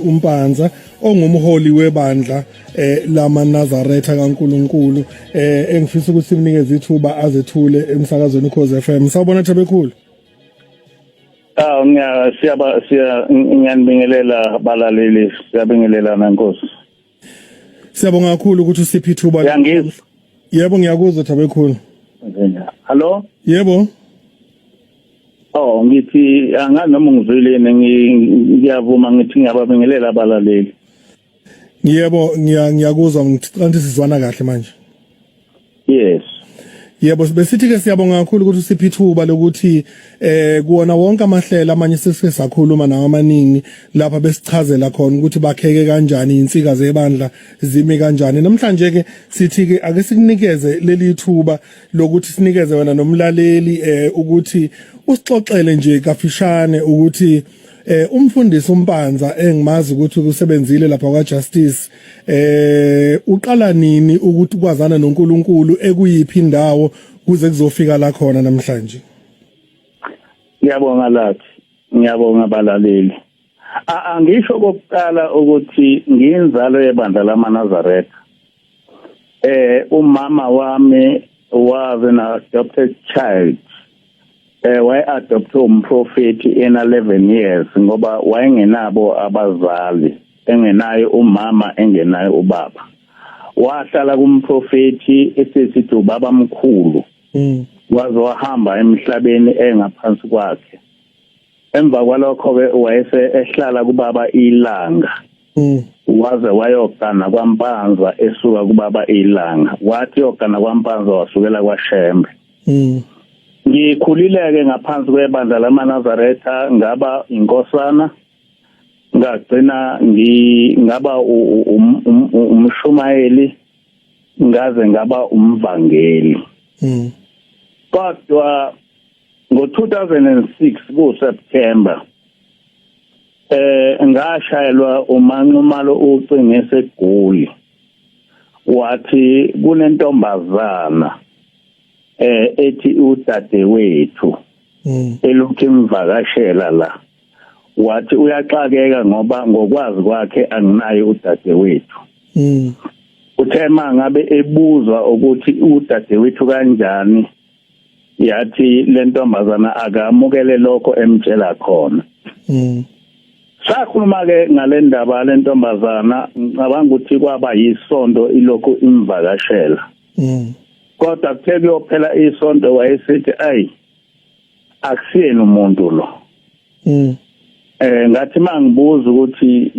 uMpanza ongumholi webandla lamaNazaretha kaNkuluNkulu, engifisa ukuthi simnikeze ithuba azethule emsakazweni Ukhozi FM. Sawubona, Thabekhulu. Ah, ngiya siyaba siya ngiyanibingelela balaleli, siyabingelelana, Nkosi. Siyabonga kakhulu ukuthi usiphe ithuba. Uyangizwa? Yebo, ngiyakuzwa, Thabekhulu. Hello? Yebo. Oh, ngithi angazi noma ngizwile, ngiyavuma, ngithi ngiyababingelela abalaleli. Yebo, ngiyakuzwa, ngicela sizwana kahle manje. Yes. Yebo, besithi ke siyabonga kakhulu ukuthi usiphe ithuba lokuthi kuwona wonke amahlelo amanye sesike sakhuluma nawo amaningi lapha besichazela khona ukuthi bakheke kanjani, insika zebandla zimi kanjani. Namhlanje ke sithi ke ake sikunikeze leli thuba lokuthi sinikeze wena nomlaleli ukuthi usixoxele nje kafishane ukuthi umfundisi uMpanza, engimazi ukuthi usebenzile lapha kwa Justice, uqala nini ukuthi kwazana noNkulunkulu, ekuyiphi indawo, kuze kuzofika la khona namhlanje? Ngiyabonga lathi, ngiyabonga balaleli. Angisho kokuqala ukuthi ngiyinzalo yebandla lamaNazaretha. Umama wami was an adopted child. Waye-adopte umprofeti ena 11 years ngoba wayengenabo abazali, engenayo umama, engenayo ubaba. Wahlala kumprofeti esesithi ubaba mkhulu. Waze wahamba emhlabeni engaphansi kwakhe. Emva kwalokho ke wayese ehlala kubaba iLanga. Waze wayogana kwaMpanza esuka kubaba iLanga. Wathi yogana kwaMpanza wasukela kwaShembe. Ngikhulileke ngaphansi kwebandla lamaNazaretha, ngaba inkosana, ngagcina ngaba umshumayeli, ngaze ngaba umvangeli. Kodwa ngo-2006 ku September ngashayelwa uMaNxumalo ucingo eseGoli, wathi kunentombazana ethi udadewethu elokhu imvakashela la. Wathi uyaxakeka ngoba ngokwazi kwakhe anginaye udadewethu. Uthe mangabe ebuzwa ukuthi udadewethu kanjani, yathi le ntombazana akamukele lokho emtshela khona. Sakhuluma ke ngale ndaba le ntombazana, ngicabanga ukuthi kwaba yisonto ilokhu imvakashela. Kodwa kuthe kuyophela isonto wayesithi, "Ayi, akusiyena umuntu lo." Ngathi mangibuza ukuthi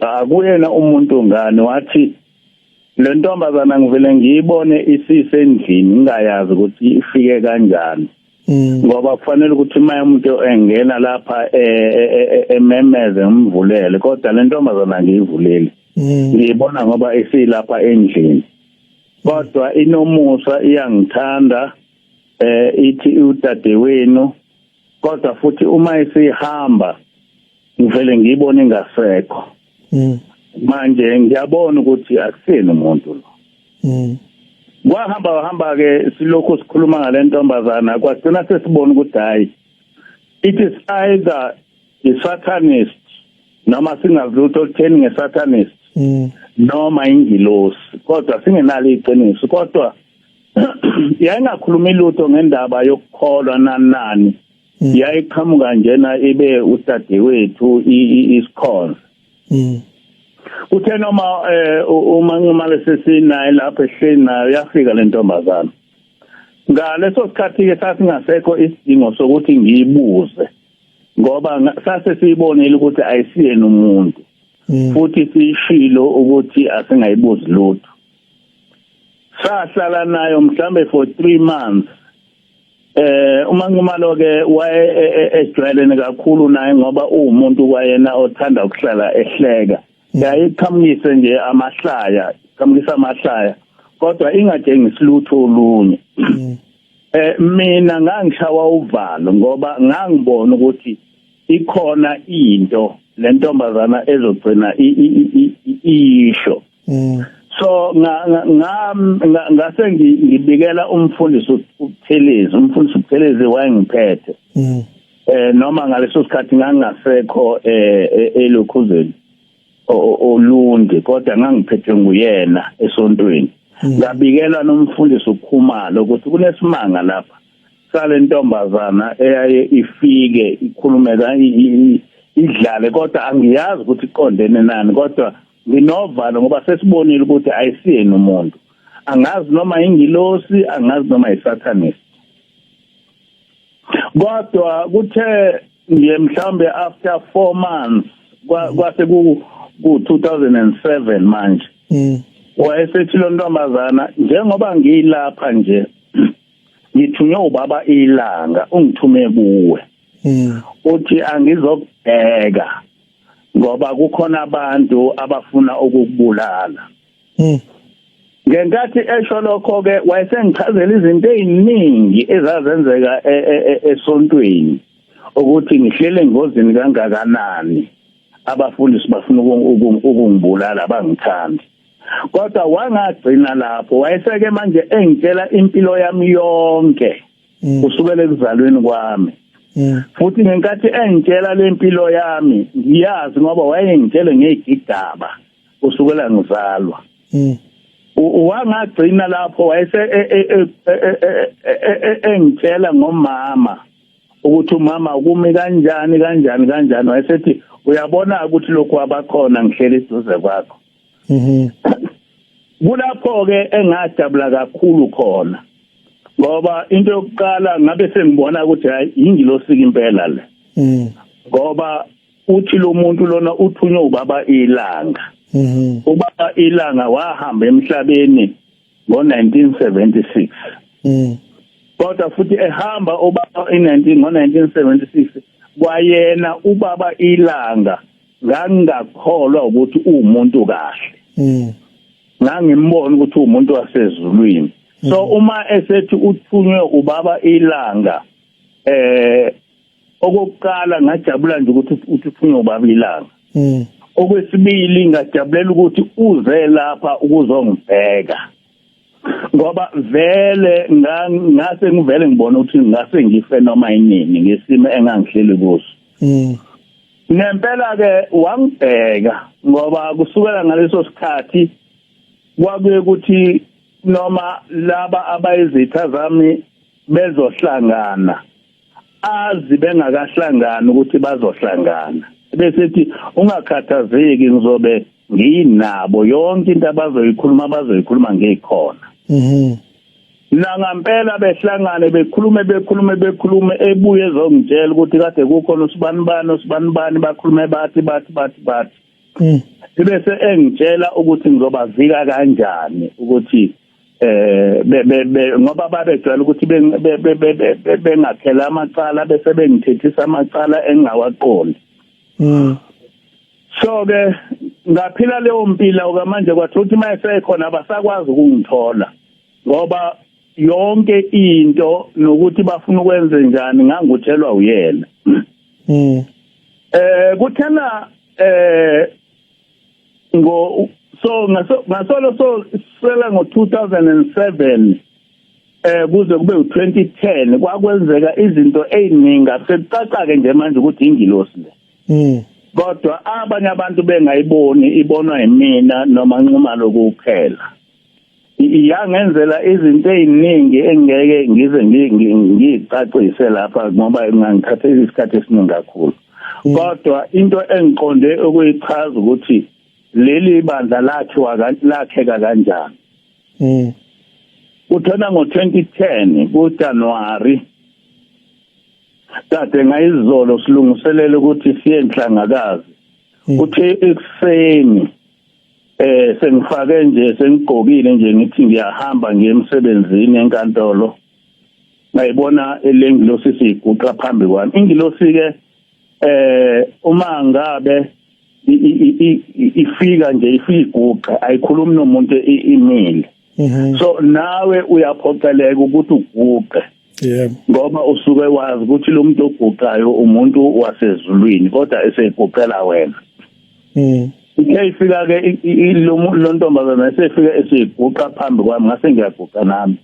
akuyena umuntu ngani, wathi le ntombazana ngivele ngiyibone isisendlini, ngingayazi ukuthi ifike kanjani. Ngoba kufanele ukuthi uma umuntu engena lapha ememeze ngimvulele, kodwa le ntombazana ngiyivuleli. Ngiyibona ngoba isilapha endlini. Kodwa inomusa, iyangithanda, ithi udadewenu, kodwa futhi uma isihamba ngivele ngiyibone ingasekho. Manje ngiyabona ukuthi akuseni umuntu lo. Kwahamba wahamba ke silokhu sikhuluma ngale ntombazana, kwagcina sesibona ukuthi hayi, it is either i satanist noma singazi lutho olutheni ngesatanist noma ingilosi, kodwa singenalo iqiniso. Kodwa yayingakhulumi lutho ngendaba yokukholwa nani nani. Yayiqhamuka njena ibe udadewethu isikhonza. Kuthe noma uma nqumale sesinaye lapho ehleli nayo, yafika le ntombazana. Ngaleso sikhathi ke sasingasekho isidingo sokuthi ngiyibuze ngoba sase siyibonile ukuthi ayisiyena umuntu. Futhi sishilo ukuthi asingayibuzi lutho. Sahlala nayo mhlambe for 3 months. UMaNxumalo ke waye ejwayelene kakhulu naye ngoba uwumuntu kwayena othanda ukuhlala ehleka. Yayiqhamukise nje amahlaya, qhamukisa amahlaya, kodwa ingatshengisi lutho olunye. Mina ngangishawa uvalo ngoba ngangibona ukuthi ikhona into lentombazana ezogcina iyisho. So nga ngase ngibikela umfundisi uButhelezi. Umfundisi uButhelezi wayengiphethe. Noma ngaleso sikhathi ngangasekho elokhuzeni. Olundi, kodwa ngangiphethwe nguyena esontweni. Ngabikela nomfundisi uKhumalo ukuthi kunesimanga lapha sale ntombazana eyaye ifike ikhulume idlale, kodwa angiyazi ukuthi iqondene nani, kodwa nginovalo ngoba sesibonile ukuthi ayisiyena umuntu, angazi noma ingilosi, angazi noma isathanist. Kodwa kuthe nje mhlambe after 4 months, kwase ku 2007 manje, wayesethi lo ntombazana, njengoba ngilapha nje ngithunywe ubaba ilanga, ungithume kuwe, uthi angizokubheka ngoba kukhona abantu abafuna ukukubulala. Ngenkathi esho lokho ke, wayesengichazela izinto eziningi ezazenzeka esontweni, ukuthi ngihlele engozini kangakanani, abafundisi bafuna ukungibulala, bangithandi. Kodwa wangagcina lapho, wayeseke manje engitshela impilo yami yonke kusukela ekuzalweni kwami. Futhi ngenkathi engitshela lempilo yami, ngiyazi ngoba wayengitshele ngezigigaba kusukela ngizalwa. Wangagcina lapho, wayese engitshela ngomama ukuthi umama kumi kanjani kanjani kanjani. Wayesethi uyabona ukuthi lokhu abakhona ngihleli eduze kwakho. Kulapho ke engajabula kakhulu khona, ngoba into yokuqala ngabe sengibona ukuthi hayi, ingilosi impela le, ngoba uthi lo muntu lona uthunywe ubaba ilanga. Ubaba ilanga wahamba emhlabeni ngo1976. Kodwa futhi ehamba ubaba in19 ngo1976 kwayena ubaba ilanga ngangingakholwa ukuthi uwumuntu kahle. Ngangimbona ukuthi uwumuntu wasezulwini. So uma esethi uthunywe ubaba ilanga, okokuqala ngajabula nje ukuthi uthunywe ubaba ilanga. Okwesibili ngajabulela ukuthi uze lapha ukuzongibheka, ngoba vele ngase ngivele ngibona ukuthi ngase ngife noma yinini ngesimo engangihleli kuso. Nempela ke wangibheka, ngoba kusukela ngaleso sikhathi kwakuye ukuthi noma laba abayizitha zami bezohlangana, azi bengakahlangani ukuthi bazohlangana, bese ethi ungakhathazeki, ngizobe nginabo, yonke into abazoyikhuluma bazoyikhuluma ngikhona. Nangampela behlangane, bekhulume bekhulume bekhulume, ebuye ezongitshela ukuthi kade kukhona usibanibani usibanibani, bakhulume bathi bathi bathi bathi, bese engitshela ukuthi ngizobavika kanjani, ukuthi ngoba babejwayele ukuthi bengakhela amacala bese bengithethisa amacala engingawaqondi. So ke ngaphila leyo mpilo manje, kwathi ukuthi mayesekhona abasakwazi ukungithola, ngoba yonke into nokuthi bafuna ukwenze njani ngangutshelwa uyena. Kuthena ngo so ngasolo so sela ngo 2007 kuze kube u2010 kwakwenzeka izinto eziningi, sekucaca ke nje manje ukuthi ingilosi le. Kodwa abanye abantu bengayiboni, ibonwa yimina noma Nxumalo kuphela. Iyangenzela izinto eziningi engeke ngize ngicacise lapha ngoba ngangithatha isikhathi esiningi kakhulu. Kodwa into engiqonde ukuyichaza ukuthi leli bandla lakhiwa, lakheka kanjani. Kuthona ngo2010 kuJanuary, kade ngayizolo silungiselela ukuthi siye enhlangakazi. Uthe ekuseni sengifake nje, sengigqokile nje, ngithi ngiyahamba ngiye emsebenzini enkantolo, ngayibona lengilosi siguqa phambi kwami. Ingilosi ke uma ngabe ifika nje, ifika iguqa, ayikhulumi nomuntu imile. So nawe uyaphoqeleka ukuthi uguqe, ngoba usuke wazi ukuthi lo muntu oguqayo umuntu wasezulwini, kodwa eseyiguqela wena. Ithe ifika ke lo ntombazana, esefika esiguqa phambi kwami, ngase ngiyaguqa nami.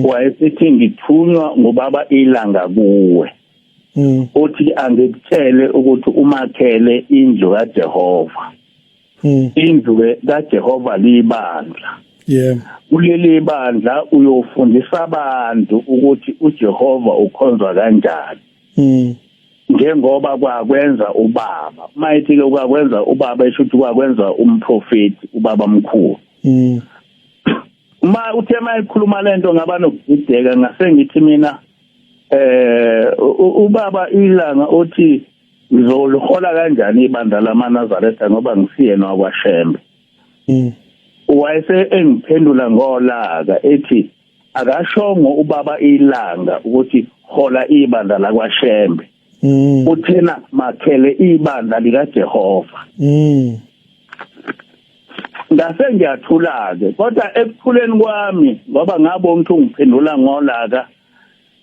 Wayesethi ngithunywa ngubaba ilanga kuwe, uthi angikutshele ukuthi umakhele indlu kaJehova. Indlu ke kaJehova libandla. Yebo. Kuleli bandla uyofundisa abantu ukuthi uJehova ukhonzwa kanjani. Njengoba kwakwenza ubaba. Mayithi ke kwakwenza ubaba, esho ukuthi kwakwenza umprofeti, ubaba mkhulu. Uma uthe mayikhuluma lento ngaba nokudideka, ngase ngithi mina ubaba ilanga uthi ngizolihola kanjani ibandla lamaNazaretha ngoba ngisiyena wakwaShembe. Wayese engiphendula ngolaka ethi akashongo ubaba ilanga ukuthi hola ibandla lakwaShembe. Uthena makhele ibandla likaJehova. Ngase ngiyathula ke, kodwa ekuthuleni kwami ngoba ngabona ukuthi ungiphendula ngolaka,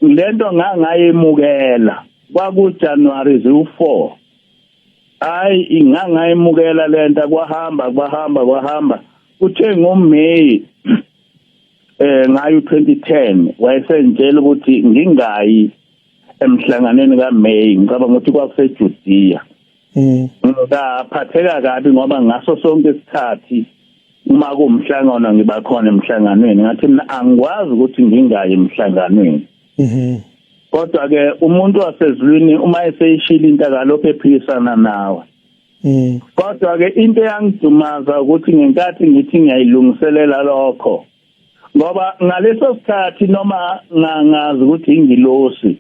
lento ngangayemukela kwaku January 04. Hayi, ingangayemukela lento, kwahamba kwahamba kwahamba, kuthe ngoMay ngayo 2010 wayesengitshela ukuthi ngingayi emhlanganweni kaMay, ngicabanga ukuthi kwakuseJudea. Ngaphatheka kabi ngoba ngaso sonke isikhathi uma kuwumhlangano ngiba khona emhlanganweni, ngathi mina angikwazi ukuthi ngingayi emhlanganweni. Kodwa ke umuntu wasezulwini uma eseyishila into akalokho ephikisana nawe. Kodwa ke into eyangidumaza ukuthi ngenkathi ngithi ngiyayilungiselela lokho, ngoba ngaleso sikhathi noma ngangazi ukuthi ingilosi,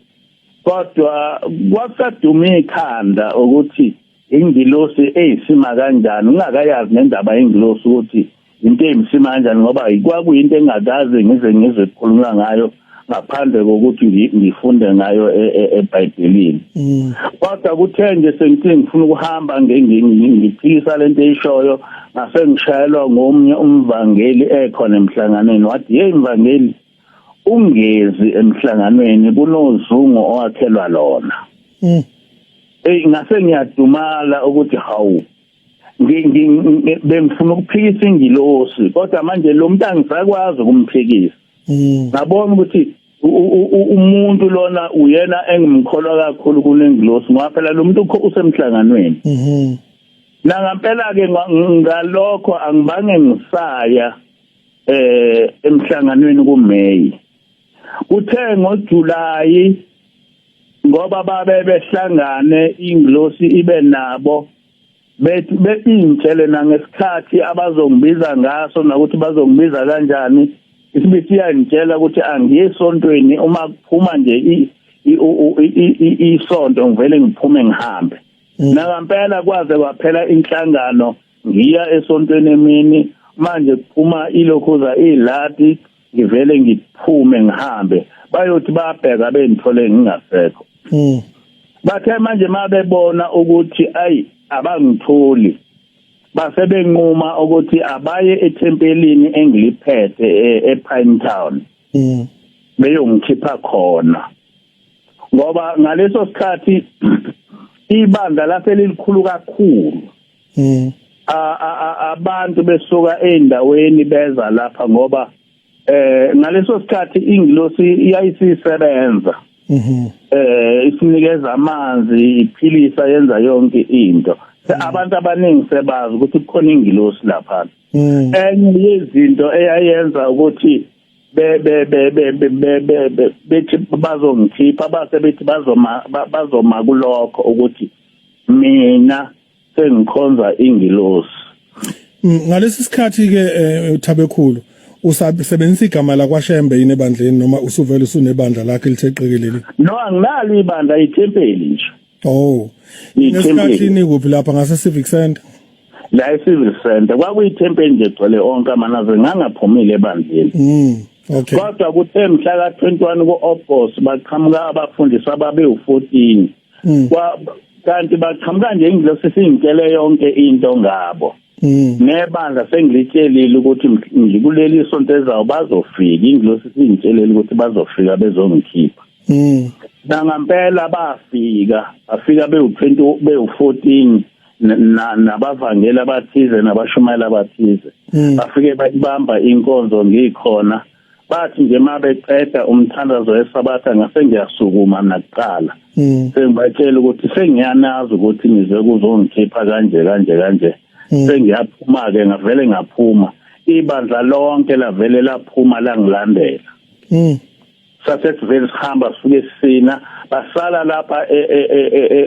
kodwa kwakusaduma ikhanda ukuthi ingilosi eyisima kanjani, ungakayazi nendaba yengilosi ukuthi into eyimsima kanjani, ngoba kwakuyinto engakaze ngize ngizwe kukhulunywa ngayo ngaphandle kokuthi ngifunde ngayo eBhayibhelini. Kodwa kuthe nje sengithi ngifuna ukuhamba ngiphikisa lento eyishoyo, ngase ngishayelwa ngomnye umvangeli ekhona emhlanganweni, wathi hey mvangeli, ungezi emhlanganweni, kunozungu owakhelwa lona. Ey, ngase ngiyadumala ukuthi hawu, bengifuna ukuphikisa ingilosi, kodwa manje lo muntu angisakwazi ukumphikisa. Ngabona ukuthi umuntu lona uyena engimkholwa kakhulu kunengilosi, ngoba phela lo muntu usemhlanganweni. Nangampela ke ngalokho angibange ngisaya emhlanganweni kuMay. Kuthe ngoJuly, ngoba babe behlangane ingilosi ibe nabo, bethi beyintshele nangesikhathi abazongibiza ngaso nokuthi bazongibiza kanjani, isibe siyangitshela ukuthi angiye esontweni, uma kuphuma nje isonto ngivele ngiphume ngihambe. Nangampela kwaze kwaphela inhlangano ngiya esontweni emini, manje kuphuma ilokhuza iladi, ngivele ngiphume ngihambe, bayothi babheka bengithole ngingasekho. Bathe manje mabebona ukuthi ayi abangitholi, base benquma ukuthi abaye ethempelini engiliphethe ePine Town, beyongikhipha khona, ngoba ngaleso sikhathi ibandla lase lilikhulu kakhulu. Abantu besuka endaweni beza lapha, ngoba ngaleso sikhathi ingilosi yayisisebenza. Isinikeza amanzi, iphilisa, yenza yonke into. Abantu abaningi sebazi ukuthi kukhona ingilosi lapha. Enye yezinto eyayenza ukuthi be be be be be be bethi bazongikhipha, base bethi bazoma kulokho ukuthi mina sengikhonza ingilosi. Ngalesi sikhathi ke Thabekhulu, usebenzisa igama lakwaShembe yini ebandleni, noma usuvele usunebandla lakhe elithe qekelele? No, anginalo ibandla, ithempeli nje. Oh, ngesikhathi kuphi lapha ngase Civic Center? La e-Civil Center kwakuyithempeli nje, gcwele onke amanazi, ngangaphumile ebandleni. Okay. Kodwa kuthe mhla ka-21 ku-August baqhamuka abafundisi ababe-14. Kwa kanti baqhamuka nje, ingilosi singitshele yonke into ngabo. Nebandla sengilitshelile ukuthi ngikuleli sonto ezayo bazofika, ingilosi singitshelile ukuthi bazofika bezongikhipha. Nangampela bafika, bafika bewu20, bewu14, nabavangeli abathize nabashumayela abathize. Bafike bayibamba inkonzo ngikhona, bathi nje mabeqeda umthandazo wesabatha ngase ngiyasukuma nakuqala, sengibatshela ukuthi sengiyanazi ukuthi nize kuzongikhipha kanje kanje kanje. Sengiyaphuma ke, ngavele ngaphuma, ibandla lonke lavele laphuma langilandela. Sase sivele sihamba sifike sina basala lapha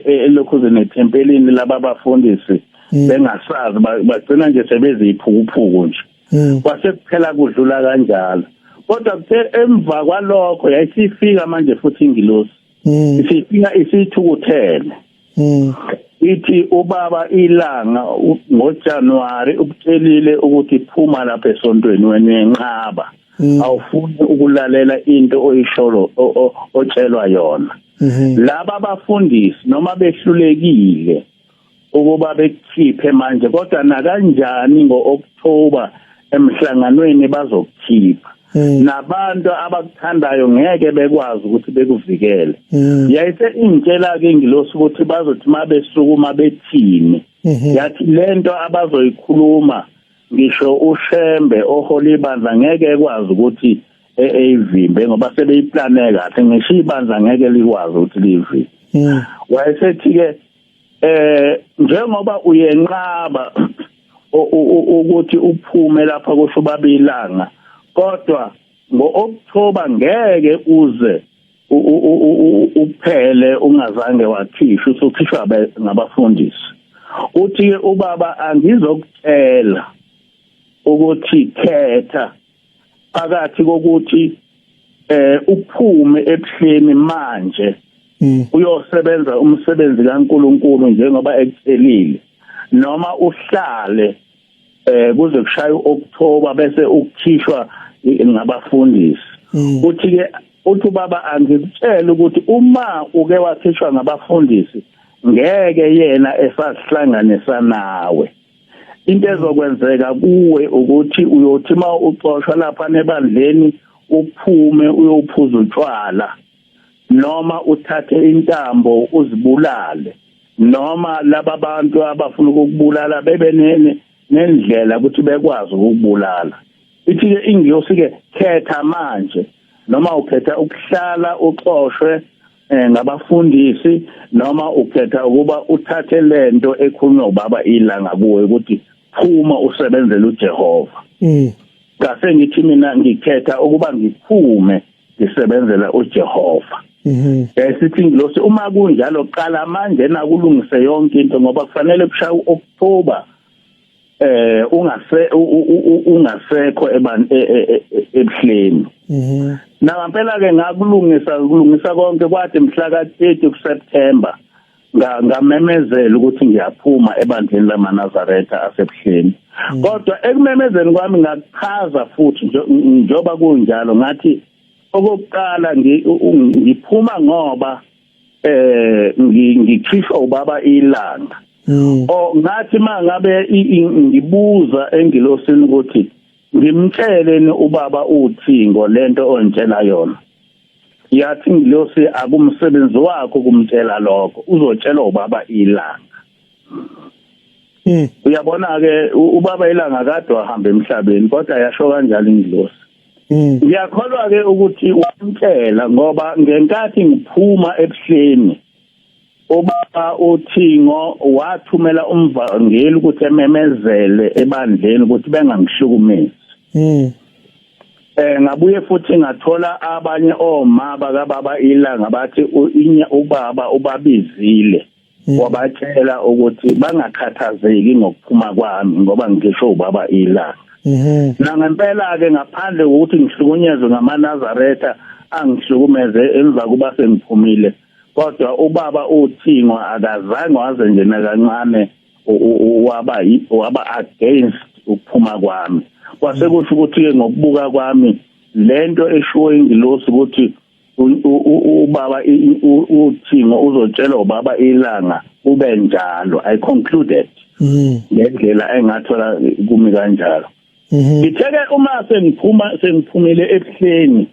elokhuzeni ethempelini laba abafundisi bengasazi, bagcina nje sebeziphukuphuku nje. Kwase kuphela kudlula kanjalo, kodwa kuthe emva kwalokho yayisifika manje futhi ingilosi isifika isithukuthele. Ithi ubaba ilanga ngoJanuary ukutshelile ukuthi phuma lapha esontweni, wena uyenqaba, awufuni ukulalela into oyisholo otshelwa yona. Laba abafundisi noma behlulekile ukuba bekukhiphe manje, kodwa nakanjani ngo-October emhlanganweni bazokukhipha. Nabantu abakuthandayo ngeke bekwazi ukuthi bekuvikele. Yayise ingitshela ke ingilosi ukuthi bazothi mabesukuma bethini. Yathi lento abazoyikhuluma, ngisho uShembe ohola ibandla ngeke ekwazi ukuthi eyivimbe ngoba sebeyiplane kahle, ngisho ibandla ngeke likwazi ukuthi liyivimbe. Wayesethi ke njengoba uyenqaba ukuthi uphume lapha, kusho ubaba ilanga, kodwa ngo-October ngeke uze uphele ungazange wakhishwa, usukhishwa ngabafundisi. Uthi ke ubaba, angizokutshela ukuthi khetha phakathi kokuthi uphume ebuhleni manje uyosebenza umsebenzi kaNkuluNkulu njengoba ekucelile, noma uhlale kuze kushaya uOctober bese ukukhishwa ngabafundisi. Uthi ke, uthi ubaba, angikutshela ukuthi uma uke wakhishwa ngabafundisi ngeke yena esasihlanganisa nawe. Into ezokwenzeka kuwe ukuthi uyothi uma uxoshwa lapha nebandleni uphume uyophuza utshwala, noma uthathe intambo uzibulale, noma laba bantu abafuna ukukubulala bebe nendlela ukuthi bekwazi ukukubulala. Ithi ke ingilosi ke, khetha manje, noma ukhetha ukuhlala uxoshwe ngabafundisi, noma ukhetha ukuba uthathe lento ekhulunywa ubaba ilanga kuwe ukuthi phuma usebenzele uJehova. Ngase ngithi mina ngikhetha ukuba ngiphume ngisebenzela uJehova. Sithi ingilosi, uma kunjalo qala manje nakulungise yonke into, ngoba kufanele kushaya uOctober ungase ungasekho ebuhleni. Nangempela ke ngakulungisa, kulungisa konke, kwathi mhla ka-30 kuSeptember ngamemezela ukuthi ngiyaphuma ebandleni lamaNazaretha asebuhleni. Kodwa ekumemezeni kwami ngakuchaza futhi njoba kunjalo, ngathi okokuqala ngiphuma ngoba ngikhishwa ubaba ilanga. O ngathi mangabe ngibuza engilosini ukuthi ngimtsheleni ubaba uthingo lento ontshela yona, yathi ingilosi akumsebenzi wakho kumtshela lokho, uzotshela ubaba ilanga. Uyabona ke, ubaba ilanga kade wahamba emhlabeni, kodwa yasho kanjalo ingilosi. Ngiyakholwa ke ukuthi wamtshela, ngoba ngenkathi ngiphuma ebuhleni ubaba uThingo wathumela umvangeli ukuthi ememezele ebandleni ukuthi bengangihlukumezi. Ngabuye futhi ngathola abanye oma bakababa ilanga bathi ubaba ubabizile wabatshela ukuthi bangakhathazeki ngokuphuma kwami ngoba ngisho ubaba ilanga. Nangempela ke, ngaphandle kokuthi ngihlukunyezwe ngamaNazaretha angihlukumeze emva kuba sengiphumile, kodwa ubaba uThingo akazange waze nje nakancane waba against ukuphuma kwami. Kwase kusho ukuthi ke ngokubuka kwami lento eshiwo ingilosi ukuthi ubaba uThingo uzotshela ubaba ilanga kube njalo, I concluded ngendlela engathola kumi kanjalo. Ngitheke uma sengiphuma, sengiphumile ebuhleni,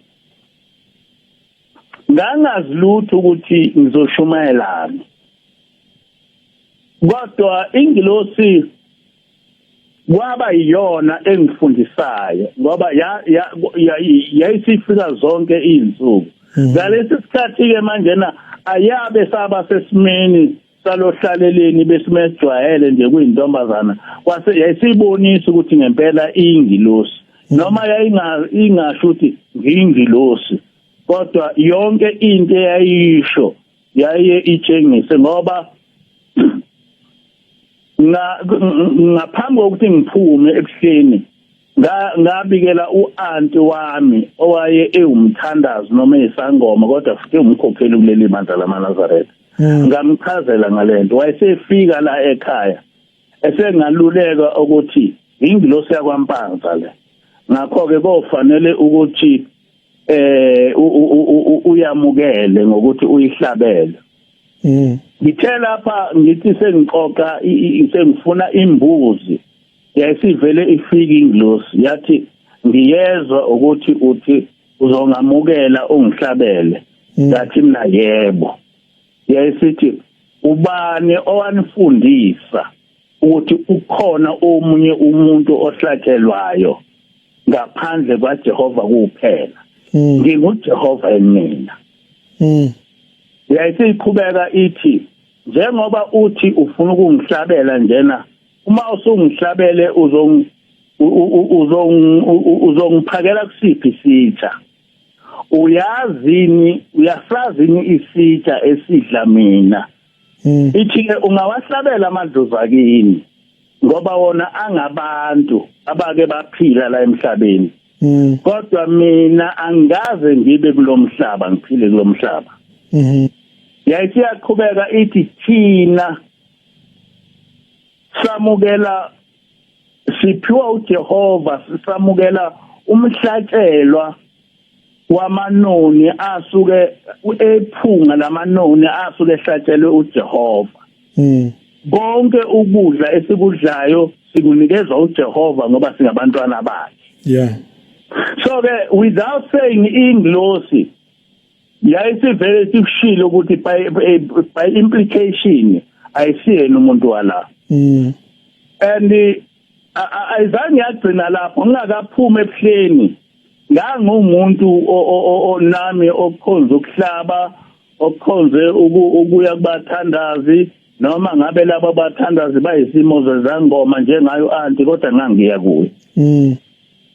ngangazi lutho ukuthi ngizoshumayelana, kodwa ingilosi kwaba yiyona engifundisayo ngoba yayisifika zonke izinsuku. Ngalesi sikhathi ke manje na ayabe saba sesimeni. Salohlaleleni besimejwayele nje kuyintombazana, kwase yayisibonisa ukuthi ngempela iyingilosi, noma yayingasho ukuthi ngiyingilosi, kodwa yonke into eyayisho yaye itshengise. Ngoba ngaphambi kokuthi ngiphume ebuhleni, ngabikela u-anti wami owaye ewumthandazi noma eyisangoma, kodwa futhi umkhokheli kuleli bandla lamaNazaretha. Ngamchazela ngalento, wayesefika la ekhaya esengaluleka ukuthi ingilosi yakwaMpanza le, ngakho-ke kofanele ukuthi uyamukele ngokuthi uyihlabele. Ngithe lapha ngithi sengixoxa, sengifuna imbuzi, yayisivele ifika ingilosi, yathi ngiyezwa ukuthi uthi uzongamukela ungihlabele. Ngathi mina yebo. Yayisithi ubani owanifundisa ukuthi ukhona omunye umuntu ohlatshelwayo ngaphandle kwaJehova kuphela? NginguJehova emina. Yayisiqhubeka ithi njengoba uthi ufuna ukungihlabela njena, uma usungihlabele uzongiphakela kusiphi isitsha? Uyazini, uyasazini isitsha esidla mina? Ithi ke ungawahlabela amadlozi akini, ngoba wona angabantu abake baphila la emhlabeni, kodwa mina angaze ngibe kulomhlaba, ngiphile kulomhlaba. Yayisiyaqhubeka ithi thina samukela, siphiwa uJehova, sisamukela umhlatshelwa wamanoni asuke ephunga lamanoni asuke ehlatshelwe uJehova. Konke ukudla esikudlayo sikunikezwa uJehova ngoba singabantwana bakhe. So ke without saying, ingilosi yayisivele sikushilo ukuthi by implication ayisiyena umuntu wala. And ayizange yagcina lapho. Ngingakaphuma ebuhleni, ngangumuntu onami okhonza ukuhlaba, okhonze ukuya kubathandazi, noma ngabe labo bathandazi bayisimo zezangoma njengayo anti, kodwa ngangiya kuye.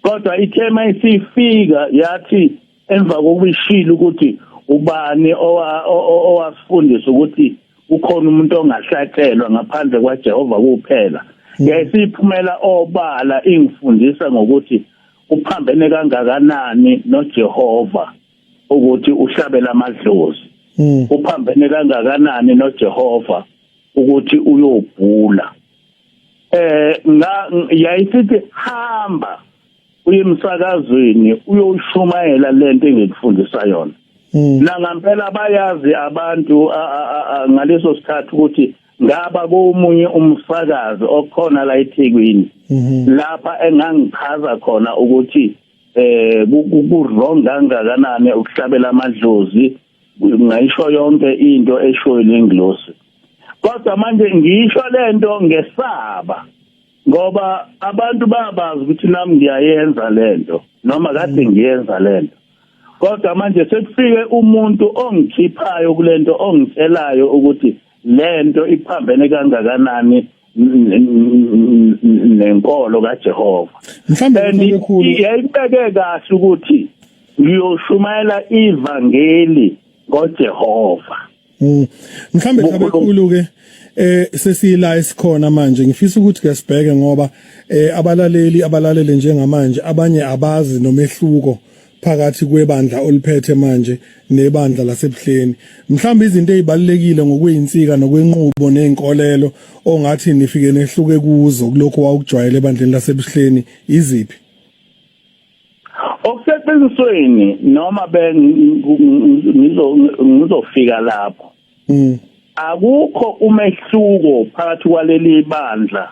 Kodwa ithema isifika yathi emva kokuyishila ukuthi ubani owasifundisa ukuthi kukhona umuntu ongahlatshelwa ngaphandle kwaJehova kuphela, yayisiphumela obala ingifundisa ngokuthi uphambene kangakanani noJehova ukuthi uhlabela amadlozi, uphambene kangakanani noJehova ukuthi uyobhula. Nga yayisithi hamba uye emsakazweni uyoshumayela lento engikufundisa yona. Na ngempela bayazi abantu ngaleso sikhathi ukuthi ngaba komunye umsakazi okhona la eThekwini, lapha engangichaza khona ukuthi ku wrong kangakanani ukuhlabela amadlozi. Ngayisho yonke into eshoyo lengilosi, kodwa manje ngisho lento ngesaba, ngoba abantu bayabazi ukuthi nami ngiyayenza lento noma kade ngiyenza lento. Kodwa manje sekufike umuntu ongikhiphayo kulento, ongitshelayo ukuthi lento iphambene kangakanani nenkolo kaJehova. Mhlambe kakhulu. Yayibeke kahle ukuthi ngiyoshumayela ivangeli ngoJehova. Mhlambe kakhulu ke sesila esikhona manje, ngifisa ukuthi ke sibheke, ngoba abalaleli abalalele njengamanje abanye abazi nomehluko phakathi kwebandla oliphethe manje nebandla lasebuhleni. Mhlawumbe izinto ezibalekile ngokweyinsika nokwenqubo nezinkolelo ongathi nifike nehluke kuzo kulokho wawukujwayele ebandleni lasebuhleni iziphi? Okuseqinisweni noma ngizofika lapho, akukho umehluko phakathi kwaleli bandla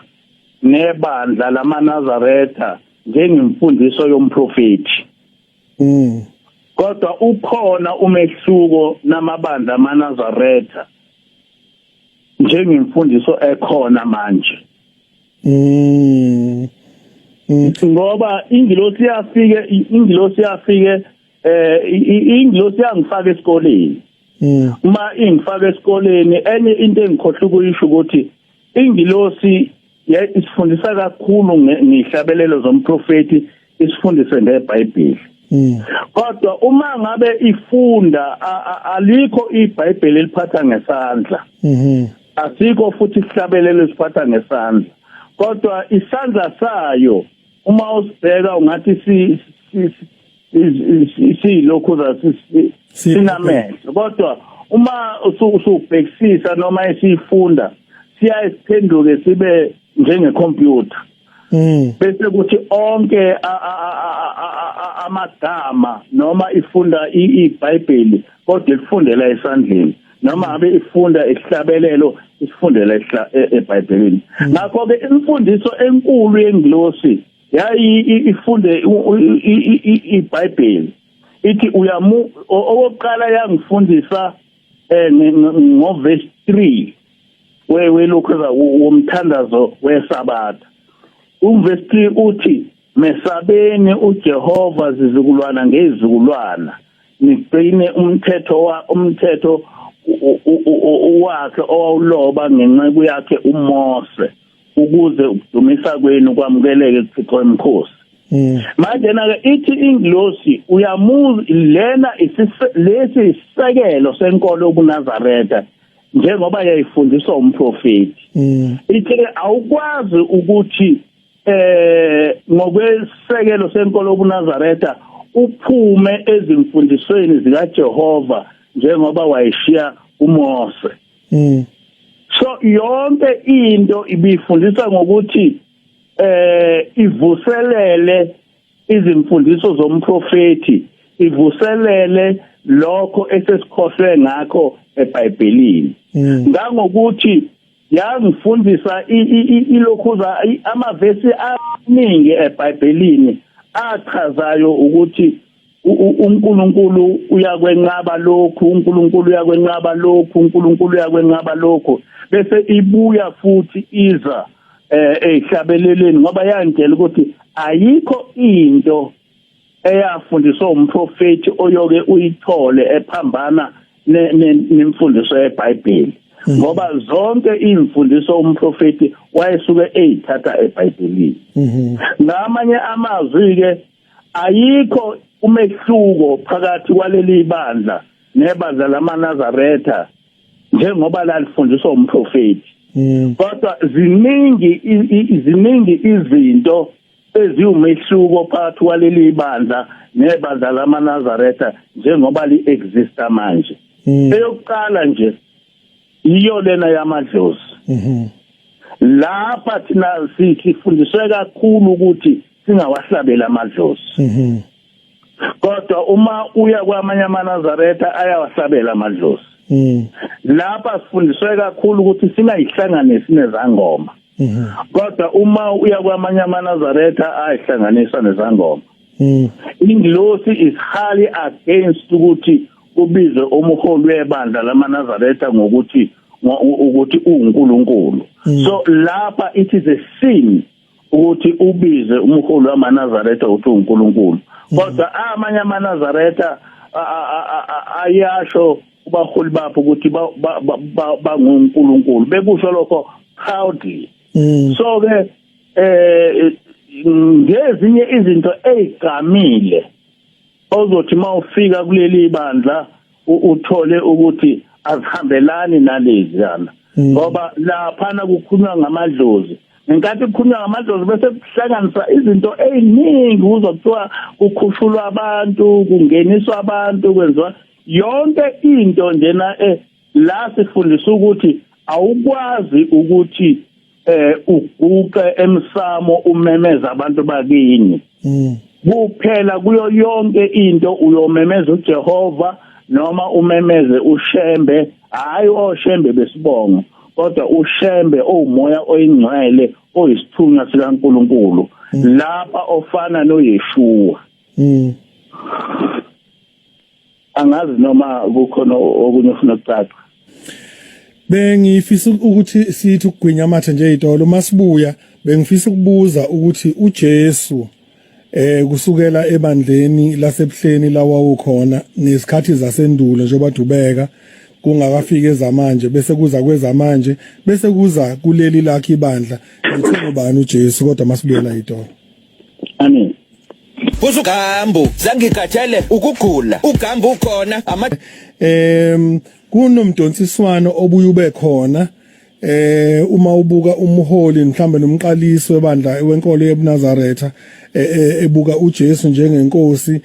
nebandla lamaNazaretha njengemfundiso yomprofeti. Kodwa ukhona umehluko namabandla amaNazaretha njengemfundiso ekhona manje. Ngoba ingilosi yafike, ingilosi yafike, ingilosi yangifaka esikoleni. Uma ingifaka esikoleni, enye into engikhohlwa ukuyisho ukuthi ingilosi isifundisa kakhulu ngehlabelelo zomprofeti, isifundise ngeBhayibheli. Kodwa uma ngabe ifunda, alikho iBhayibheli eliphatha ngesandla. Asikho futhi isihlabelelo esiphatha ngesandla, kodwa isandla sayo uma usibheka ungathi si siyilokhu sinamehlo, kodwa uma usubhekisisa noma esifunda siyaye siphenduke sibe njengecomputer. Bese kuthi onke amagama noma ifunda iBhayibheli, kodwa ifundela esandleni, noma abe ifunda isihlabelelo, isifundela eBhayibhelini. Ngakho ke imfundiso enkulu yengilosi yayi ifunde iBhayibheli. Ithi uyamu okokuqala yangifundisa ngo verse 3 welokhu womthandazo wesabatha. Umverse 3 uthi, "Mesabeni uJehova zizukulwana ngezizukulwana, nigcine umthetho wa umthetho wakhe owawuloba ngenceku yakhe uMose, ukuze ukudumisa kwenu kwamukeleke kuThixo wemikhosi." Manje na ke ithi ingilosi uyamuza lena, lesi isisekelo senkolo yobuNazaretha njengoba yayifundiswa umprofeti. Ithi ke awukwazi ukuthi ngokwesekelo senkolo yobuNazaretha uphume ezimfundisweni zikaJehova njengoba wayeshiya uMose. So yonke into ibifundisa ngokuthi ivuselele izimfundiso zomprofeti, ivuselele lokho esesikhohlwe ngakho eBhayibhelini. Ngangokuthi yangifundisa ilokhuza amavesi amaningi eBhayibhelini achazayo ukuthi uNkulunkulu uyakwenqaba lokhu, uNkulunkulu uyakwenqaba lokhu, uNkulunkulu uyakwenqaba lokhu, bese ibuya futhi iza ehlabeleleni, ngoba yangitshela ukuthi ayikho into eyafundiswa umprofeti oyoke uyithole ephambana nemfundiso yeBhayibheli, ngoba zonke imfundiso umprofeti wayesuke eyithatha eBhayibhelini. Ngamanye amazwi ke, ayikho umehluko phakathi kwaleli bandla nebandla lamaNazaretha njengoba lalifundiswa umprofeti. Kodwa ziningi izinto eziwumehluko phakathi kwaleli bandla nebandla lamaNazaretha njengoba li-exista manje. Eyokuqala nje iyo lena yamadlozi. Lapha thina sifundiswe kakhulu ukuthi singawahlabeli amadlozi. Kodwa uma uya kwamanye amaNazaretha ayawahlabela amadlozi. Lapha sifundiswe kakhulu ukuthi singayihlanganisi nezangoma. Kodwa uma uya kwamanye amaNazaretha ayihlanganisa nezangoma. Ingilosi is highly against ukuthi kubizwe umholi webandla lamaNazaretha ngokuthi uNkulunkulu. So lapha it is a sin ukuthi ubize umholi wamaNazaretha ukuthi uNkulunkulu. Kodwa amanye amaNazaretha ayasho kubaholi bapho ukuthi banguNkulunkulu, bekusho lokho proudly. So ke ngezinye izinto ezigqamile ozothi mawufika kuleli bandla uthole ukuthi azihambelani nalezi yana, ngoba laphana kukhulunywa ngamadlozi. Ngenkathi kukhulunywa ngamadlozi bese kuhlanganisa izinto eziningi, kuzwa kuthiwa kukhushulwa abantu, kungeniswa abantu, kwenziwa yonke into njena. La sifundisa ukuthi awukwazi ukuthi uguqe emsamo umemeza abantu bakini. Kuphela kuyo yonke into uyomemeza uJehova noma umemeze uShembe, hayi oShembe besibongo, kodwa uShembe owumoya oyingcwele oyisithunywa sikaNkuluNkulu lapha ofana noYeshua. Angazi noma kukhona okunye ofuna ukucaca. Bengifisa ukuthi sithi ukugwinya amathe nje izitolo masibuya. Bengifisa ukubuza ukuthi uJesu Kusukela ebandleni lasebuhleni lawawukhona ngesikhathi zasendulo njengoba dubeka kungakafiki ezamanje, bese kuza kwezamanje, bese kuza kuleli lakhe ibandla, ngithe ubani uJesu. Kodwa masibuyela itolo. Amen. Usugambu zangikhathele ukugula, ugambu ukhona ama Kunomdonsiswano obuye ube khona uma ubuka umholi mhlambe nomqalisi webandla wenkolo yebuNazaretha ebuka uJesu njengenkosi,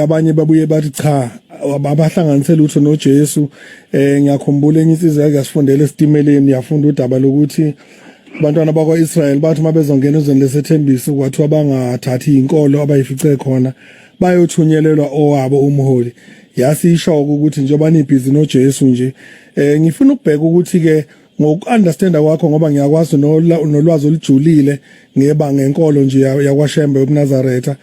abanye babuye bathi cha, abahlanganise lutho noJesu. Ngiyakhumbula enye insizwa yake yasifundela esitimeleni, yafunda udaba lokuthi abantwana bakwa-Israel bathi uma bezongena ezweni lesethembiso kwathiwa bangathathi inkolo abayifice khona, bayothunyelelwa owabo umholi. Yasisho ukuthi njengoba nibhizi noJesu nje, ngifuna ukubheka ukuthi ke ngoku-understanda kwakho, ngoba ngiyakwazi nolwazi olujulile ngeba ngenkolo nje yakwaShembe yobuNazaretha,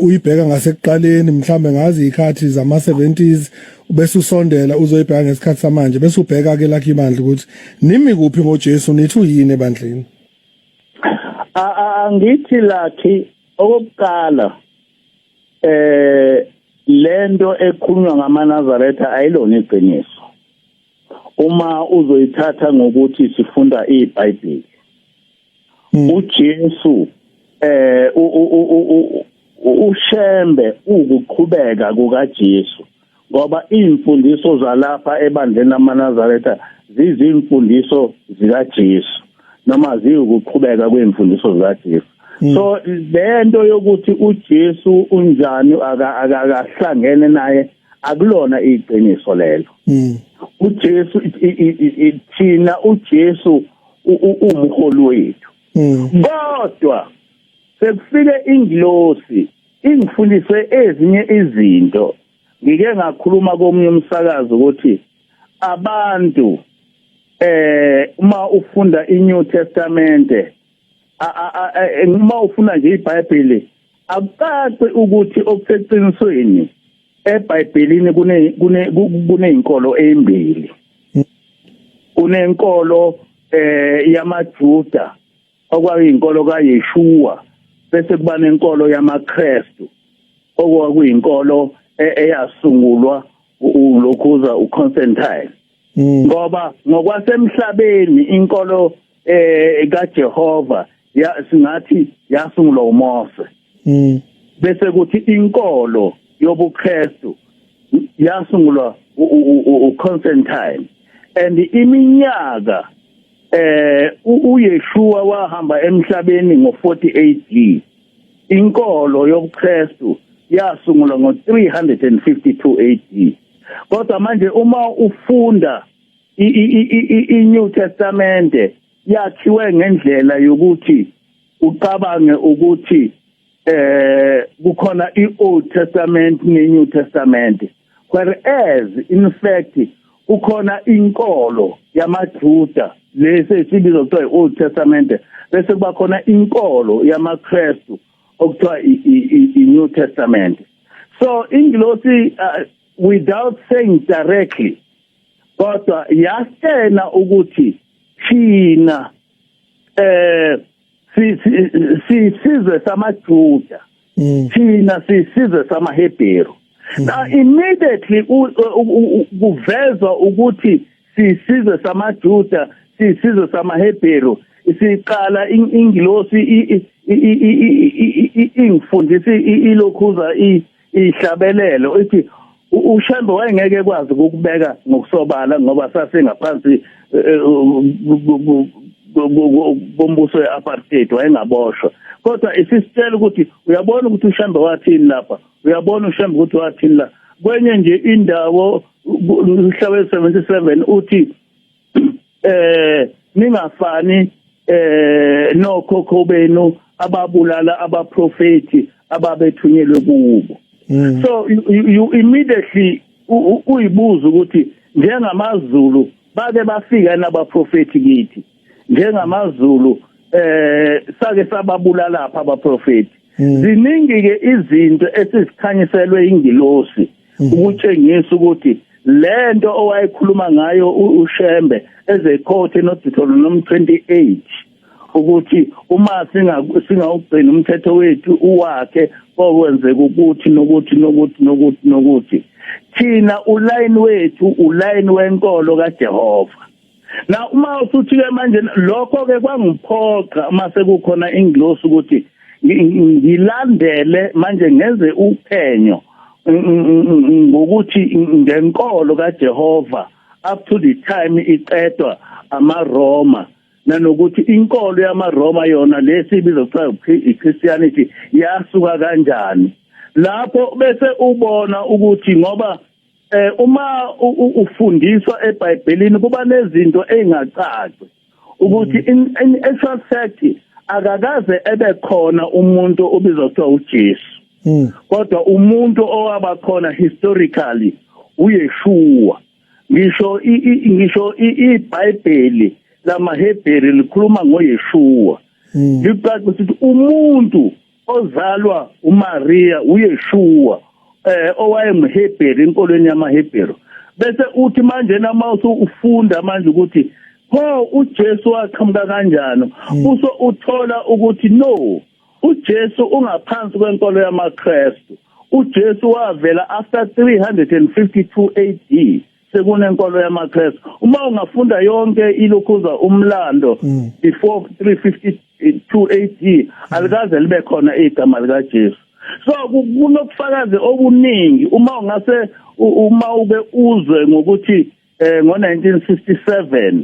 uyibheka ngasekuqaleni mhlambe ngazi ikhathi zama 70s, bese usondela uzoyibheka ngesikhathi samanje, bese ubheka ke lakhe ibandla ukuthi nimi kuphi ngoJesu, nithi uyini ebandleni? Angithi lakhi okokuqala, lento ekhulunywa ngamaNazaretha ayilona iqiniso uma uzoyithatha ngokuthi sifunda iBhayibheli. uJesu, uShembe ukuqhubeka kukaJesu, ngoba imfundiso zalapha ebandleni lamaNazaretha zizimfundiso zikaJesu noma ziwukuqhubeka kwemfundiso zikaJesu. So lento yokuthi uJesu unjani akahlangene naye akulona iqiniso lelo. UJesu, thina uJesu umholi wethu. Kodwa sekufike ingilosi ingifundise ezinye izinto. Ngike ngakhuluma komunye umsakazo ukuthi abantu, uma ufunda iNew Testament, uma ufuna nje iBhayibheli, akucaci ukuthi okuseqinisweni eBhayibhelini kune kunezinkolo ezimbili. Kunenkolo yamaJuda okwakuyinkolo kaYeshua, bese kuba nenkolo yamaKristu okwakuyinkolo eyasungulwa ulokhuza uConstantine. Ngoba ngokwasemhlabeni inkolo kaJehova ya singathi yasungulwa uMose. Bese kuthi inkolo yobuKristu yasungulwa uConstantine, and iminyaka uYeshua wahamba emhlabeni ngo40 AD, inkolo yobuKristu yasungulwa ngo352 AD. Kodwa manje uma ufunda i-New Testament, yakhiwe ngendlela yokuthi ucabange ukuthi kukhona i-Old Testament ne-New Testament, whereas in fact kukhona inkolo yamaJuda lesi esibizwa kuthiwa i-Old Testament, bese kuba khona inkolo yamaKristu okuthiwa i-New Testament. So ingilosi, without saying directly, kodwa yasitshena ukuthi thina sisizwe samaJuda, thina sisizwe samaHebheru. Now immediately kuvezwa ukuthi sisizwe samaJuda, sisizwe samaHebheru, siqala ingilosi ingifundisa ilokhuza ihlabelelo ithi uShembe wayengeke ekwazi ukubeka ngokusobala ngoba sasengaphansi kombuso we-apartheid, wayengaboshwa. Kodwa isisitshela ukuthi uyabona ukuthi uShembe wathini lapha, uyabona uShembe ukuthi wathini la kwenye nje indawo, mhla 77 uthi ningafani nokhokho benu ababulala abaprofeti ababethunyelwe kubo. So you immediately uyibuza ukuthi njengamaZulu bake bafika nabaprofeti kithi, njengamaZulu sake sababulala lapha abaprofeti? Ziningi ke izinto esizikhanyiselwe ingilosi ukutshengisa ukuthi lento owayekhuluma ngayo uShembe ezecourt noDeuteronomy 28. Ukuthi uma singawugcina umthetho wethu uwakhe, kokwenzeka ukuthi nokuthi nokuthi nokuthi nokuthi. Thina uline wethu uline wenkolo kaJehova. Na uma usuthi ke manje, lokho ke kwangiphoqa uma sekukhona ingilosi ukuthi ngilandele manje, ngenze uphenyo ngokuthi ngenkolo kaJehova up to the time iqedwa amaRoma, nanokuthi inkolo yamaRoma yona lesi ibizwa kuthiwa iChristianity yasuka kanjani lapho. Bese ubona ukuthi ngoba uma ufundiswa eBhayibhelini kuba nezinto ezingacaci ukuthi in actual fact akakaze ebe khona umuntu obizwa kuthiwa uJesu, kodwa umuntu owaba khona historically uYeshua. Ngisho iBhayibheli lamaHebheru likhuluma ngoYeshua, licaca ukuthi umuntu ozalwa uMaria uYeshua, owayemHebheru enkolweni yamaHebheru. Bese uthi manje nama ufunda manje ukuthi pho uJesu waqhamuka kanjani, uso uthola ukuthi no, uJesu ungaphansi kwenkolo yamaKristu. uJesu wavela after 352 AD, sekunenkolo yamaKristu. Uma ungafunda yonke ilokhuza umlando before 352 AD, alikaze libe khona igama likaJesu. So kunobufakazi obuningi. Uma ungase uma ube uzwe ngokuthi ngo1967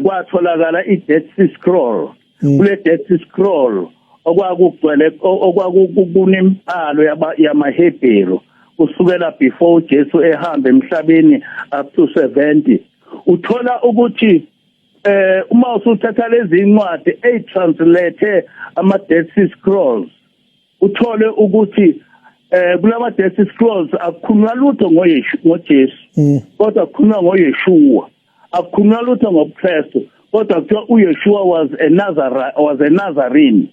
kwatholakala iDead Sea Scroll, kule Dead Sea Scroll okwakugcwele okwakukunembhalo yamaHebheru kusukela before uJesu ehamba emhlabeni up to 70, uthola ukuthi uma usuthatha lezi incwadi ezitranslate ama Dead Sea Scrolls, uthole ukuthi kulama Dead Sea Scrolls akukhulunywa lutho ngoYeshu, ngoJesu, kodwa kukhulunywa ngoYeshua. Akukhulunywa lutho ngobuKristu, kodwa kuthiwa uYeshua was a Nazarene,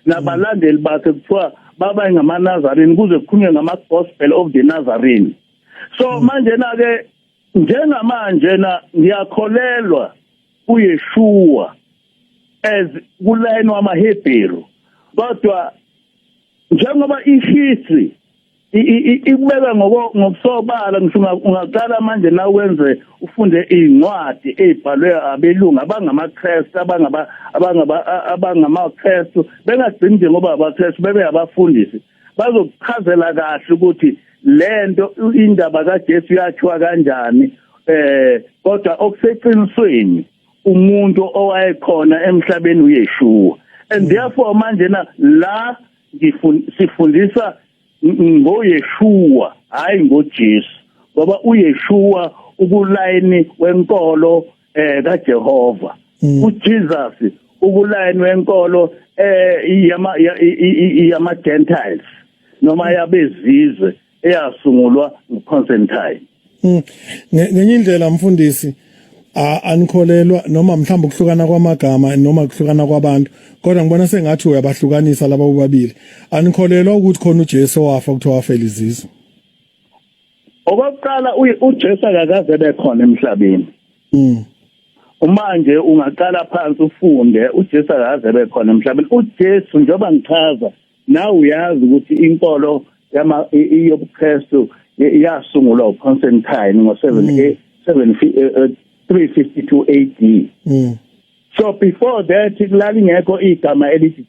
nabalandeli bakhe kuthiwa baba ngamaNazarene, kuze kukhulunywe ngama Gospel of the Nazarene. So manje na ke, njengamanje na ngiyakholelwa uYeshua as kuline wamaHebheru, kodwa njengoba ihistory ikubeka ngokusobala, ngisho ungaqala manje na wenze ufunde incwadi ezibhalwe abelungu abangamaKristu, abangamaKristu bengagcini nje ngoba abaKristu, bebe abafundisi, bazokuchazela kahle ukuthi lento indaba kaJesu yakhiwa kanjani. Kodwa okuseqinisweni umuntu owayekhona emhlabeni uYeshua, and therefore manje na la sifundisa ngoYeshua, hayi ngoJesu, ngoba uYeshua ukulayini wenkolo kaJehova, uJesus ukulayini wenkolo yama Gentiles noma yabezizwe eyasungulwa nguConstantine. Ngenye indlela, mfundisi, anikholelwa noma mhlawumbe ukuhlukana kwamagama noma ukuhlukana kwabantu, kodwa ngibona sengathi uyabahlukanisa laba bobabili. Anikholelwa ukuthi khona uJesu owafa, kuthiwa wafela izizwe? Okokuqala, uJesu akakaze bekhona emhlabeni. Manje ungaqala phansi ufunde, uJesu akaze bekhona emhlabeni. uJesu, njengoba ngichaza, nawe uyazi ukuthi inkolo yama yobuKristu yasungulwa uConstantine ngo-7 352 AD. So before that lalingekho igama elithi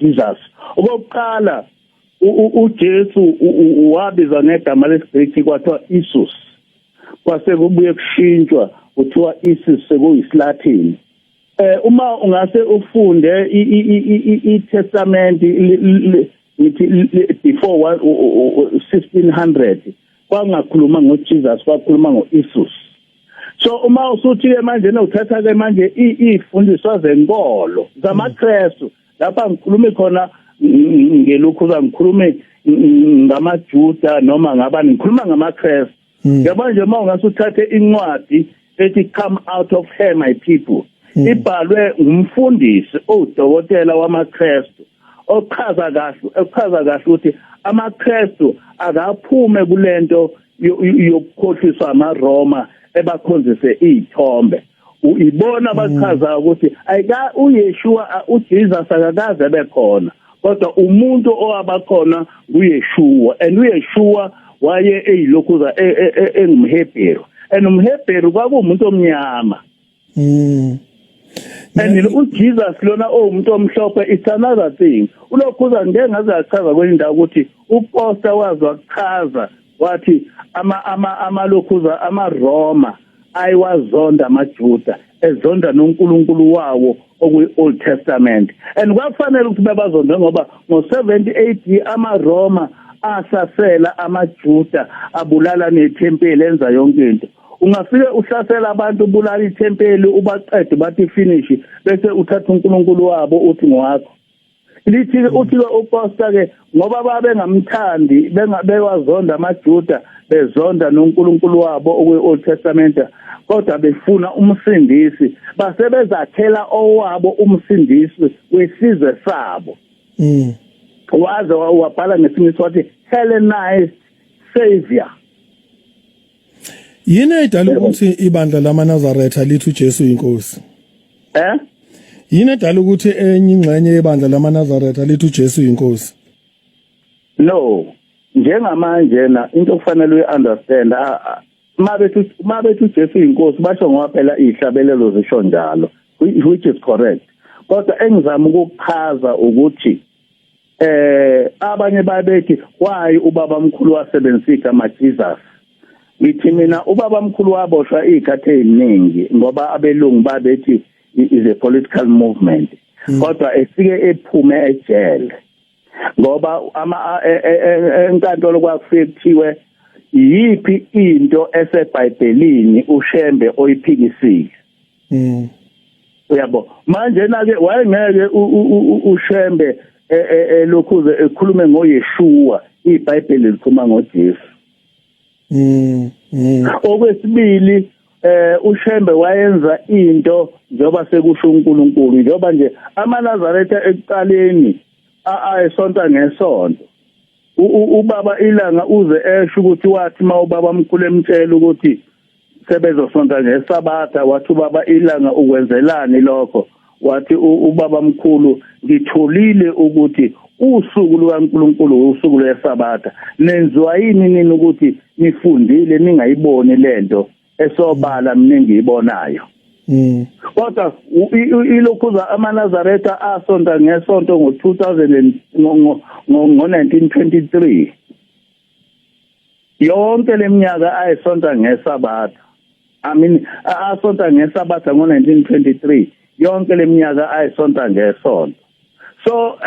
Jesus. Okokuqala, uJesu wabizwa ngegama lesiGreki kwathiwa Isus, kwase kubuye kushintshwa kuthiwa Isis sekuyisiLatin. Uma ungase ufunde iTestament, ngithi before 1600 kwangakhuluma ngoJesus, kwakhuluma ngoIsus. So uma usuthi ke manje uthatha ke manje izifundiswa zenkolo zamaKristu, lapha ngikhuluma khona ngelokhu ngikhulume ngamaJuda noma ngabani, ngikhuluma ngamaKristu. Yabo nje, uma ungase uthathe incwadi ethi "Come Out of Her, My People", ibhalwe ngumfundisi owudokotela wamaKristu, ochaza kahle ukuthi amaKristu akaphume kulento yokukhohliswa amaRoma ebakhonzise izithombe. Ibona abachaza ukuthi ayika uYeshua, uJesus akakaze bekhona, kodwa umuntu owabakhona nguYeshua, and uYeshua waye eyilokhuza engumHebheru, and umHebheru kwakuwumuntu omnyama. And uJesus lona owumuntu omhlophe, it's another thing. Ulokhuza ngeke ngaze achaza kwenye indawo ukuthi uPosta wazi wakuchaza, wathi ama ama amalokhuza amaRoma ayiwazonda amaJuda, ezonda noNkulunkulu wawo okuyi Old Testament, and kwakufanele ukuthi babazonde ngoba ngo-70 AD amaRoma asasela amaJuda, abulala nethempeli, enza yonke into. Ungafike uhlasela abantu, ubulala ithempeli, ubaqede, bathi finish, bese uthatha uNkulunkulu wabo uthi ngowakho. Lithi uthi ke uPastor ke, ngoba babengamthandi, bewazonda amaJuda, bezonda noNkulunkulu wabo okuyi Old Testament, kodwa befuna umsindisi, basebezakhela owabo umsindisi wesizwe sabo. Waze wabhala ngesingisi wathi Hellenized Savior. Yini edala ukuthi ibandla lamaNazaretha lithi uJesu inkosi? Eh? Yini edala ukuthi enye ingxenye yebandla lamaNazaretha lithi uJesu inkosi? No, njengamanje na into okufanele uyi-understand, mabethi uJesu inkosi basho ngoba phela ihlabelelo zisho njalo, which is correct, kodwa engizama ukuchaza ukuthi abanye babethi why ubaba mkhulu wasebenzisa igama Jesus. Ngithi mina ubaba mkhulu waboshwa izikhathi eziningi ngoba abelungu babethi is a political movement, kodwa efike ephume ejele ngoba ama enkantolo kwakufike kuthiwe yiphi into eseBhayibhelini uShembe oyiphikisile? Uyabo, manje na ke wayengeke uShembe elokhuze ekhulume ngoYeshua, iBhayibheli likhuluma ngoJesu. Okwesibili, uShembe wayenza into njoba sekusho uNkulunkulu, njoba nje amaNazaretha ekuqaleni ayesonta ngesonto. Ubaba ilanga uze esho ukuthi wathi mawubaba mkhulu emtshela ukuthi sebezosonta ngesabatha, wathi ubaba ilanga, "Ukwenzelani lokho?" Wathi ubaba mkhulu, "Ngitholile ukuthi usuku lukaNkulunkulu usuku lwesabatha. Nenziwa yini nini ukuthi nifundile ningayiboni lento esobala mina engiyibonayo?" Kodwa ilokhuza amaNazaretha asonta ngesonto ngo-2000, ngo-1923, yonke leminyaka ayesonta ngesabatha, I mean, asonta ngesabatha ngo-1923, yonke leminyaka ayesonta ngesonto. So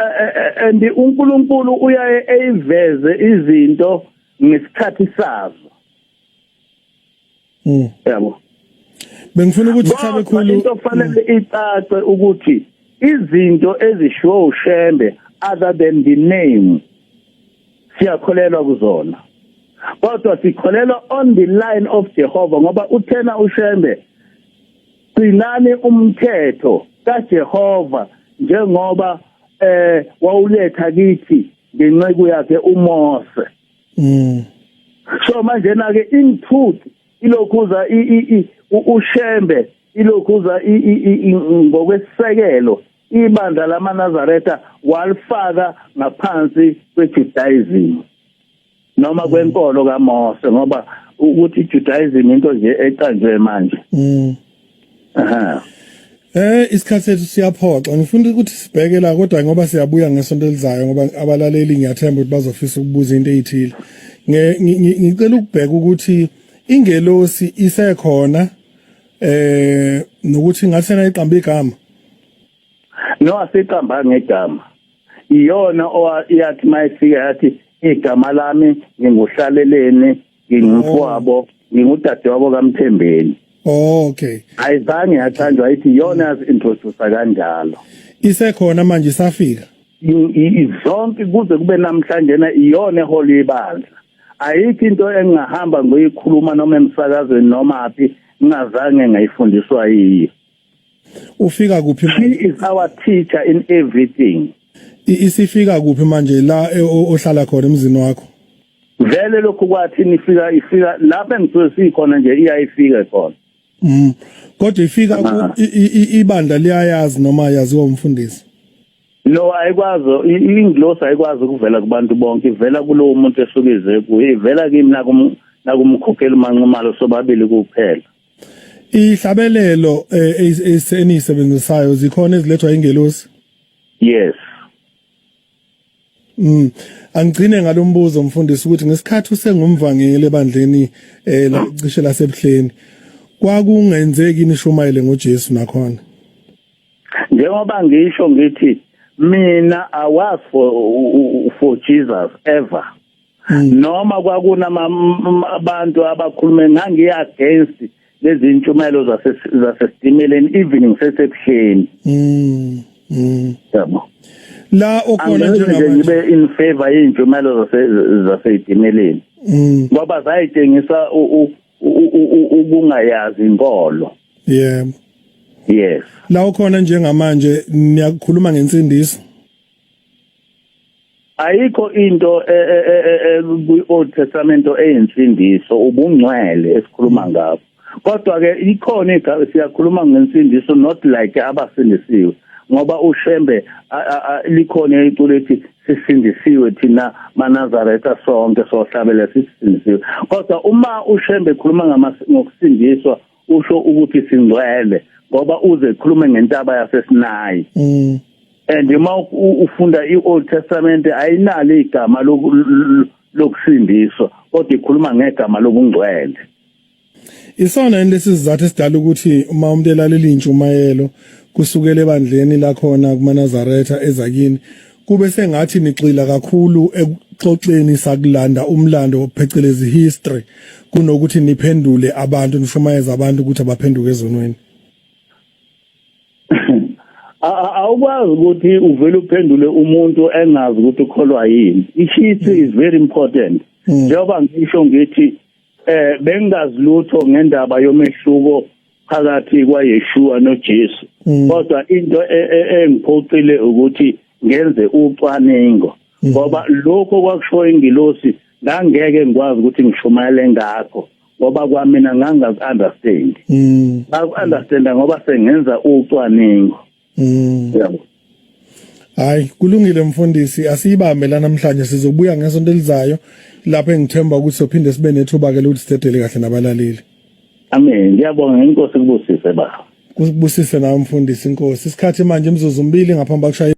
and uNkulunkulu uyaye eyiveze izinto ngesikhathi sazo. Yabo. Bengifuna ukuthi Thabe khulu into kufanele icace ukuthi izinto ezishiwo uShembe, other than the name, siyakholelwa kuzona, kodwa sikholelwa on the line of Jehovah, ngoba uthena uShembe, "Gcinani umthetho kaJehova njengoba wawuletha kithi ngenceku yakhe uMose." So manje na ke in truth ilokhuza uShembe ilokhuza ngokwesisekelo ibandla lamaNazaretha walifaka ngaphansi kweJudaism noma kwenkolo kaMose, ngoba ukuthi iJudaism into nje eqanjwe manje. Aha. Isikhathi sethu siyaphoxa. Ngifuna ukuthi sibheke la kodwa ngoba siyabuya ngesonto elizayo, ngoba abalaleli ngiyathemba ukuthi bazofisa ukubuza into ezithile. Ngicela ukubheka ukuthi ingelosi isekhona nokuthi ngathi sena iqamba igama. No, asiqamba ngegama. Iyona oyathi mayifika yathi, "Igama lami nginguhlaleleni, ngingumfowabo, ngingudadewabo kaMthembeni." Oh, okay. Ayizange yathandwa, ithi iyona yazi-introduce kanjalo. Isekhona manje, isafika? Zonke kuze kube namhlanje na iyona ehola ibandla. Ayikho into engingahamba ngoyikhuluma noma emsakazweni noma phi ngingazange ngayifundiswa yiyo. Ufika kuphi? She is our teacher in everything. Isifika kuphi manje la ohlala khona emzini wakho? Vele lokhu kwathi nifika, ifika lapha engisuke sikhona nje, iyayifika khona. Kodwa ifika ibandla liyayazi noma yaziwa umfundisi? No, ayikwazi, ingilosi ayikwazi ukuvela kubantu bonke, ivela kulowo muntu esuke ize kuye, ivela kimi nakumkhokheli uManxumalo sobabili kuphela. Ihlabelelo enisebenzisayo zikhona ezilethwa ingelosi? Yes. Angigcine ngalombuzo mfundisi ukuthi ngesikhathi usengumvangeli ebandleni la cishe lasebuhleni kwakungenzeki nishumayele ngoJesu nakhona? Njengoba ngisho ngithi mina I was for Jesus ever. Noma kwakunama abantu abakhulume ngangiya against lezi intshumayelo zasesitimeleni even ngisesebuhleni. Yabo. La okhona njengamanje ngibe in favor yeintshumayelo zasesitimeleni. Ngoba zayitshengisa ukungayazi inkolo. Yebo. Yes. La okhona njengamanje niyakhuluma ngensindiso? Ayikho into kwi-Old Testament eyinsindiso, ubungcwele esikhuluma ngakho. Kodwa ke ikhona igama siyakhuluma ngensindiso, not like abasindisiwe, ngoba uShembe likhona iculo ethi sisindisiwe thina maNazaretha sonke sohlabela sisindisiwe. Kodwa uma uShembe ekhuluma ngokusindiswa usho ukuthi singcwele, ngoba uze ekhulume ngentaba yaseSinayi. And uma ufunda i-Old Testament ayinalo igama lokusindiswa, kodwa ikhuluma ngegama lobungcwele. Isona yini lesi sizathu esidala ukuthi uma umuntu elalela intshumayelo kusukela ebandleni lakhona kumaNazaretha ezakini kube sengathi nigxila kakhulu ekuxoxeni sakulanda umlando phecelezi history kunokuthi niphendule abantu nishumayeze abantu ukuthi abaphenduke ezonweni? Awukwazi ukuthi uvele uphendule umuntu engazi ukuthi ukholwa yini. I-history is very important. Njengoba ngisho ngithi bengazi lutho ngendaba yomehluko phakathi kwaYeshua noJesu, kodwa into engiphoqile ukuthi ngenze ucwaningo, ngoba lokho kwakusho ingilosi ngangeke ngikwazi ukuthi ngishumayele ngakho, ngoba kwamina ngangazi understand. Ngaku understand ngoba sengenza ucwaningo. Yabo. Hayi, kulungile mfundisi, asiyibambe la namhlanje, sizobuya ngesonto elizayo lapho engithemba ukuthi sophinde sibe nethuba ke lokuthi sidedele kahle nabalaleli. Amen. Ngiyabonga, inkosi kubusise baba. Kusibusise nawe mfundisi inkosi. Isikhathi manje imizuzu mbili ngaphambi kokushaya